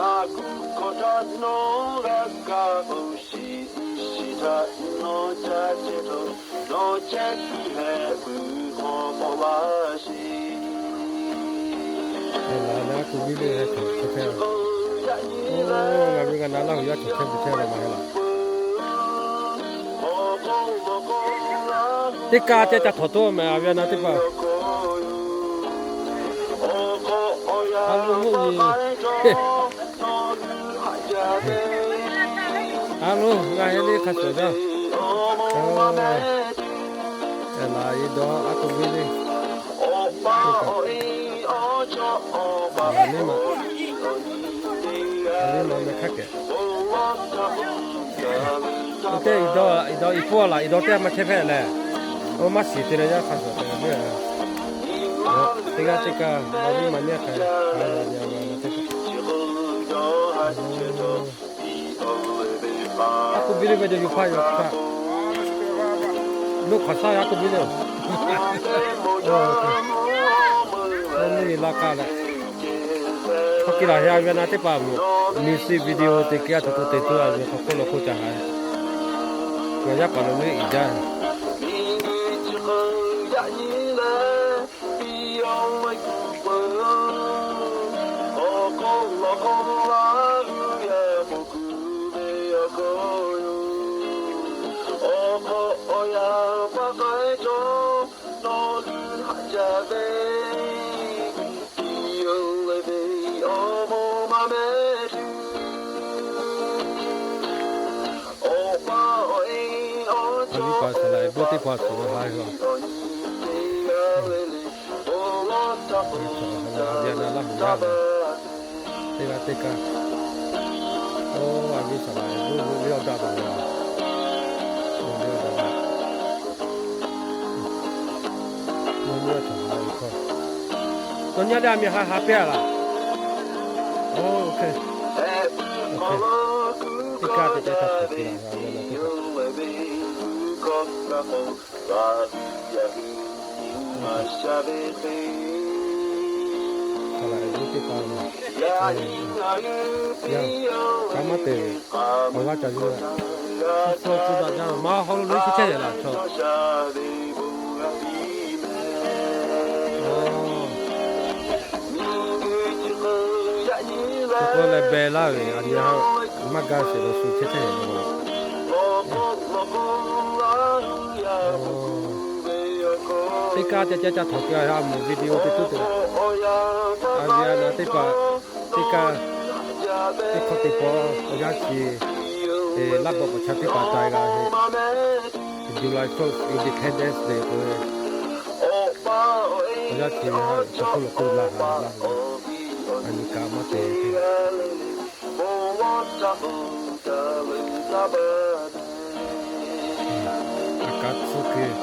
Ngaˬ kuˬ hkawꞈ htaꞈ nawˉ g'a kaꞈ k'o, shiˍ shiˍ htaꞈ nawˉ caˇ chehˇ htawˇ, nawˉ chehˇ kuiˬ hehꞈ kuiˬ hk'aw k'awꞈ laˇ sheˍ. Ngaˬ hui g'a na Laˇ huˍ yaˇ htaꞈ chehˇ ve chehˇ ve maˇ heˆ laˬ. Teˇ kaˇ ceh ca htawnˍ toˆ mehˍ, a ve a na teˇ hpaˍ. A loˉ mvuhˇ nyi. A loˉ, ngaˬ hui le hk'a shuˍ daˇ. Laˬ e dawˇ a k'oˆ ve le. Awˬ pa awˬ e awˬ chawˇ awˬ pa awˬ e, a ve ma meh hk'aˇ kehˬ. Teˇ i dawˇ i dawˇ i pfuhˇ laˬ i dawˇ teˇ maˇ chehˇ hpehꞈ lehˬ, oˇ maˇ shiˍ te leh yaˇ hk'a shuˍ te ve. Teˇ g'aˇ teˇ kaˇ a ve ma nyi hk'aˇ, a ve ma nyi a ve ma teˇ kaˇ. A k'oˆ biˇ le ve yoˬ hpaˇ yoˬ hpaˇ. Noˇ hk'aˬ shaˉ a k'oˆ biˇ le. Oˇ mvuhˇ nyi laˇ k'aˇ leh, hk'aw ki laˬ he a ve a na teˇ hpaˍ, music video te kiˇ a htoꞈ htoꞈ te tuˬ a ve hk'aw hk'oˆ lo hk'oˆ ca ha. Ngaˬ yaˇ paˍ lo ve iˍ jaˇ. Aˬ viˉ paˍ saˍ laꞈ e bon teˇ hpaˍ tuˬ ha e a. Aˬ viˉ na Laˇ huˍ yaˇ ve teˇ g'aˇ teˇ kaˇ. Oˇ, aˬ viˉ saˍ laꞈ e bon ve awˬ daꞈ ve, bon ve awˬ daꞈ ve. Mvuhˇ miˬ a htaꞈ ha ve hkawˇ, nawˬ nyi a leh a miˬ ha ha piˇ a laˬ. Oˇ, oˇ hk'e, oˇ hk'e, teˇ kaˇ te ceh htaˇ hk'aˬ te la g'a ve la teˇ kaˇ. Saˍ laꞈ e bon teˇ hpaˍ, yaˇ, ka maˇ te ve, awˬ g'aˇ ca yuˬ la. Suh suh daꞈ jaˇ, maˇ haw lo lo iˉ chi chehˇ yehˬ laˬ chaw. Chi k'o leh beh laˇ ve a nyi ha, maˇ gaˇ sheˍ lo shu chehˇ chehˇ yehˬ lo. Teˇ kaˇ ca ca ca htawnˍ te a, a mvuhˇ video te tuˉ te la. A ve a na teˇ hpaˍ, teˇ kaˇ, teˇ hk'awꞈ teˇ pawˆ awˬ yanˇ chi, laˇ bawˆ paˍ chaˇ teˇ hpaˍ taiˍ g'a ve, July fourth Independence Day k'o, awˬ yanˇ chi ha chaw hk'oˆ lo hk'oˆ laˇ ha laˇ, a nyi ka maˇ te ve. A kaꞈ tcuhˉ kuiˬ,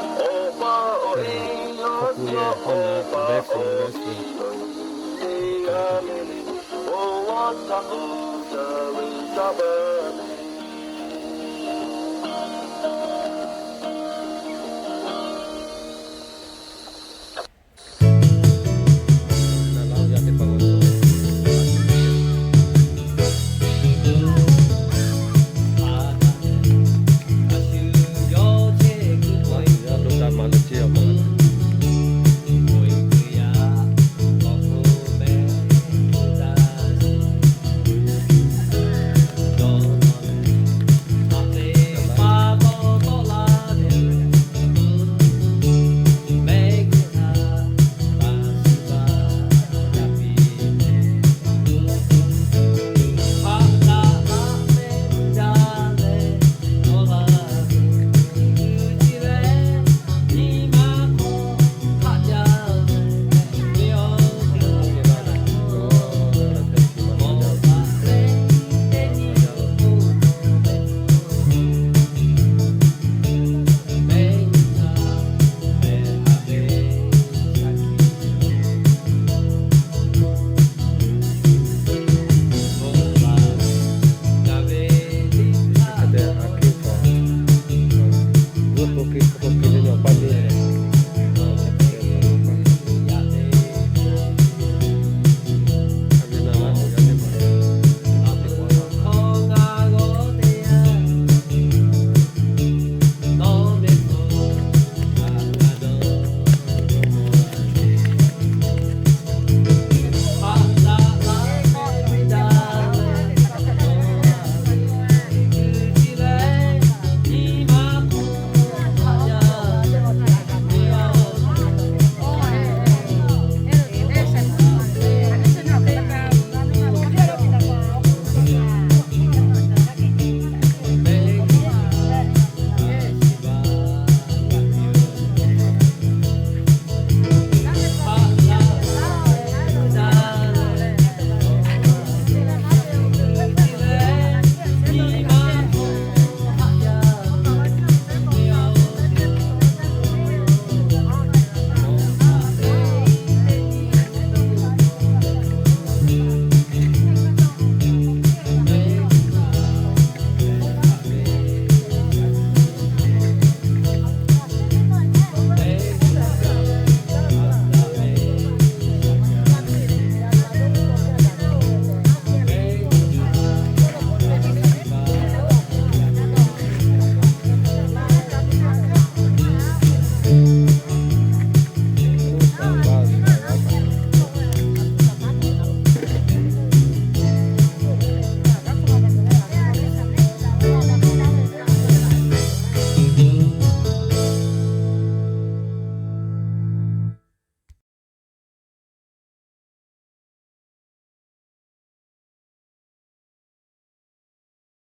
hk'aw pu yehˬ hawˉ naˍ, best friend, best friend.